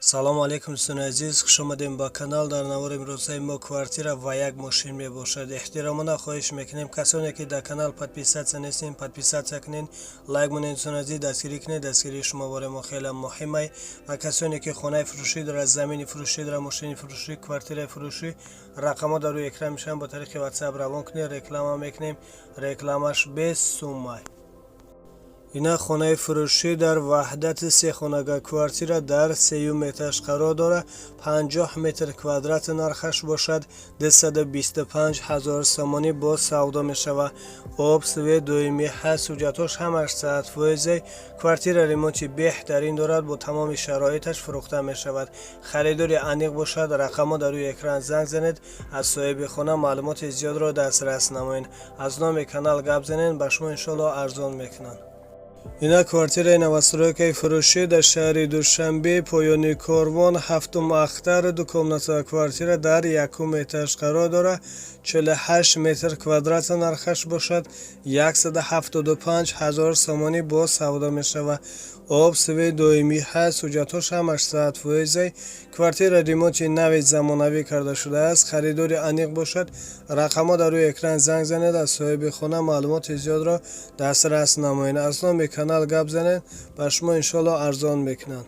Салому алейкум, дӯстони азиз, хушомадем ба канал. Дар навори имрӯзаи мо квартира ва як мошин мебошад. Эҳтиромона хоҳиш мекунем, касоне ки дар канал подписаться нестем, подписаться кунед, лайк монед. Дӯстони азиз, дастгирӣ кунед, дастгирии шумо барои мо хеле муҳимай. Ва касоне ки хонаи фурӯшӣ дорад, замини фурӯшӣ дорад, мошини фурӯшӣ, квартираи фурӯшӣ, рақамҳо дар рӯи экран мешаванд, ба тариқи WhatsApp равон кунед, реклама мекунем, рекламаш без суммай. Ина хонаи фурӯшӣ дар Ваҳдати, сехонага квартира дар сеюм этаж қарор дорад, 50 метр квадрат, нархаш бошад 225 ҳазор сомонӣ, боз савдо мешавад. Об, свет доимӣ ҳаст, ҳуҷҷатҳош ҳамаш 100%. Квартира ремонти беҳтарин дорад, бо тамоми шароиташ фурӯхта мешавад. Харидори аниқ бошад, рақамҳо дар рӯи экран, занг занед, аз соҳиби хона маълумоти зиёдро дастрас намоед. Аз номи канал гап занед, ба шумо иншоалло арзон мекунанд. Ина квартираи новостройкаи фурӯшӣ дар шаҳри Душанбе, поёни Корвон, ҳафтум ахтар, ду комната квартира дар якум этаж қарор дорад, 48 метр квадрат, нархаш бошад 175 ҳазор сомонӣ, боз савдо мешавад. Об, свет доимӣ ҳаст, ҳуҷҷатҳош ҳамаш 100%. Квартира ремонти нави замонавӣ карда шудааст. Харидори аниқ бошад, рақамҳо дар рӯи экран, занг занед, аз соҳиби хона маълумоти зиёдро дастрас намоед. Аз номи канал гап занед, ба шумо иншоалло арзон мекунанд.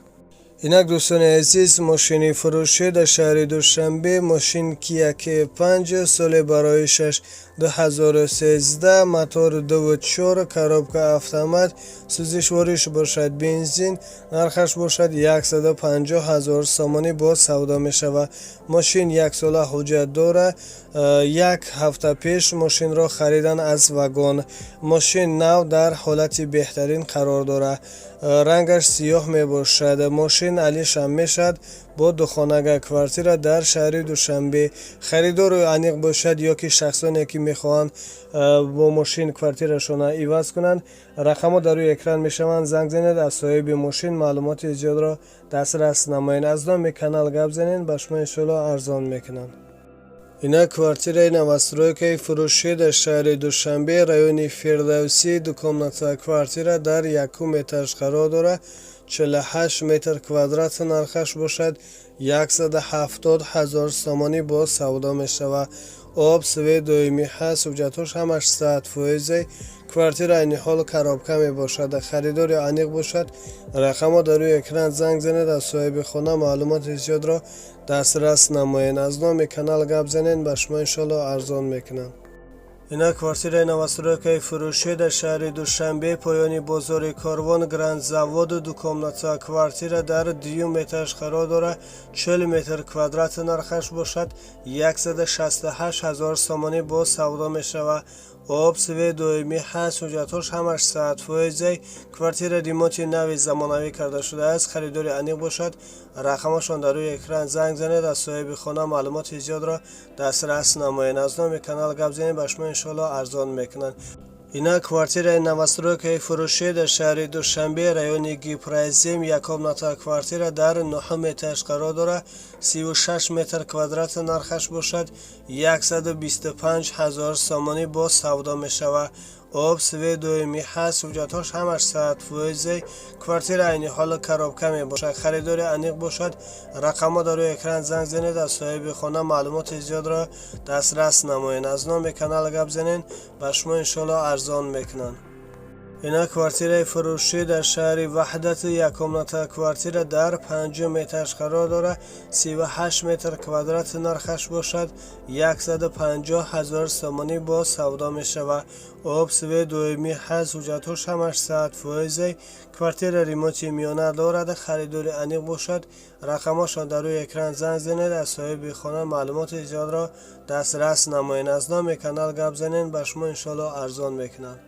Инак, дӯстони азиз, мошини фурӯшӣ дар шаҳри Душанбе, мошин Kia K5, соли бароишаш 2013, мотор 2.4, коробка автомат, сӯзишвориш бошад бензин, нархаш бошад 150 ҳазор сомонӣ, боз савдо мешавад. Мошин яксола ҳуҷҷат дорад, як ҳафта пеш мошинро харидан аз вагон. Мошин нав, дар ҳолати беҳтарин қарор дорад, рангаш сиёҳ мебошад. Мошин алишам мешавад. Бо духонага квартира дар шаҳри Душанбе. Харидору аниқ бошад ё ки шахсоне ки мехоҳанд бо мошин квартирашонро иваз кунанд, рақамҳо дар рӯи экран мешаванд, занг занед, аз соҳиби мошин маълумоти зиёдро дастрас намоед. Аз номи канал гап занед, ба шумо иншоалло арзон мекунанд. Ина квартираи новостройкаи фурӯшӣ дар шаҳри Душанбе, райони Фирдавсӣ, ду комната квартира дар якум этаж қарор дорад, 48 метр квадрат, нархаш бошад 170 ҳазор сомонӣ, боз савдо мешавад. Об, свет доимӣ ҳаст, ҳуҷҷатҳош ҳамаш 100%. Квартира айни ҳол коробка мебошад. Харидори аниқ бошад, рақамҳо дар рӯи экран, занг занед, аз соҳиби хона маълумоти зиёдро дастрас намоед. Аз номи канал гап занед, ба шумо иншоалло арзон мекунанд. Ина квартираи новостройкаи фурӯшӣ дар шаҳри Душанбе, поёни бозори Корвон, Гранд Заводу, ду комната квартира дар дуюм этаж қарор дорад, 40 метр квадрат, нархаш бошад 168 ҳазор сомонӣ, боз савдо мешавад. Об, свет доимӣ ҳаст, ҳуҷҷатҳош ҳамаш 100%. Квартира ремонти нави замонавӣ карда шудааст. Харидори аниқ бошад, рақамашон дар рӯи экран, занг занед, аз соҳиби хона маълумоти зиёдро дастрас намоед. Аз номи канал гап занед, ба шумо иншоалло арзон мекунанд. Ина квартираи новостройкаи фурӯшӣ дар шаҳри Душанбе, райони Гипрозем, як комната квартира дар нуҳум этаж қарор дорад, 36 метр квадрат, нархаш бошад 125 ҳазор сомонӣ, боз савдо мешавад. Об, свет доимӣ ҳаст, ҳуҷҷатҳош ҳамаш 100%. Квартира айни ҳол коробка мебошад. Харидори аниқ бошад, рақамҳо дар рӯи экран, занг занед, аз соҳиби хона маълумоти зиёдро дастрас намоед. Аз номи канал гап занед, ба шумо иншоалло арзон мекунанд. Ина квартираи фурӯшӣ дар шаҳри Ваҳдат, як комната квартира дар панҷум этаж қарор дорад, 38 метр квадрат, нархаш бошад 150 ҳазор сомонӣ, боз савдо мешавад. Об, свет доимӣ ҳаст, ҳуҷҷатҳош ҳамаш 100%. Квартира ремонти миёна дорад. Харидори аниқ бошад, рақамҳошон дар рӯи экран, занг занед, аз соҳиби хона маълумоти зиёдро дастрас намоед. Аз номи канал гап занед, ба шумо иншоалло арзон мекунанд.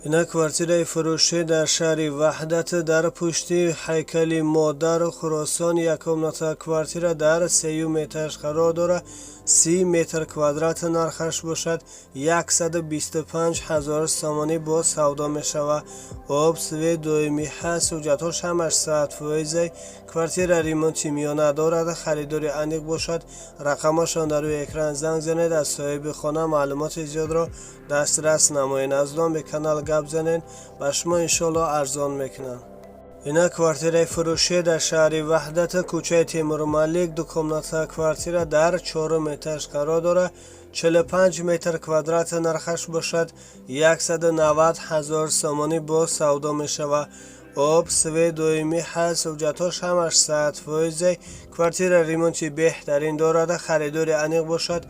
Ина квартираи фурӯшӣ дар шаҳри Ваҳдат, дар пушти ҳайкали модар Хуросон, як комната квартира дар сеюм этаж қарор дорад, 30 метр квадрат, нархаш бошад 125 ҳазор сомонӣ, боз савдо мешавад. Об, свет доимӣ ҳаст, ҳуҷҷатҳош ҳамаш 100%. Квартира ремонти миёна дорад. Харидори аниқ бошад, рақамҳошон дар рӯи экран, занг занед, аз соҳиби хона маълумоти зиёдро дастрас намоед. Аз номи канал гап занед, ба шумо иншоалло арзон мекунанд. Ина квартираи фурӯшӣ дар шаҳри Ваҳдат, кӯчаи Темурмалик, двухкомната квартира дар чорум этаж қарор дорад, 45 метр квадрат, нархаш бошад 190 ҳазор сомонӣ, боз савдо мешавад. Об, свет доимӣ ҳаст, ҳуҷҷатҳош ҳамаш 100%. Квартира ремонти беҳтарин дорад. Харидори аниқ бошад,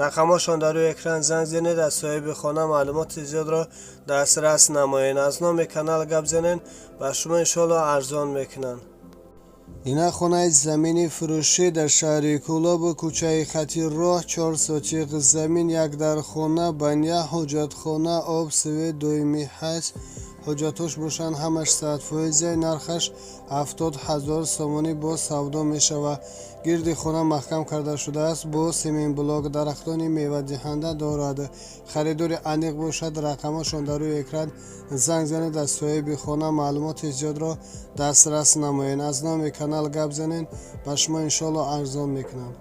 рақамҳошон дар рӯи экран, занг зенед, аз соҳиби хона маълумоти зиёдро дастрас намоед. Аз номи канал гап зенед, ба шумо иншоалло арзон мекунанд. Ина хонаи замини фурӯшӣ дар шаҳри Кӯлоб, кӯчаи Хати роҳ, 4 сотих замин, як дархона, баня, ҳоҷатхона, об, свет доимӣ ҳаст, ҳуҷҷатҳош бошанд ҳамаш 100%. Нархаш 70 000 сомонӣ, боз савдо мешавад. Гирди хона маҳкам карда шудааст бо семенблок, дарахтони мевадиҳанда дорад. Харидори аниқ бошад, рақамҳошон дар рӯи экран, занг занед, аз соҳиби хона маълумоти зиёдро дастрас намоед. Аз номи канал гап занед, ба шумо иншоалло арзон мекунанд.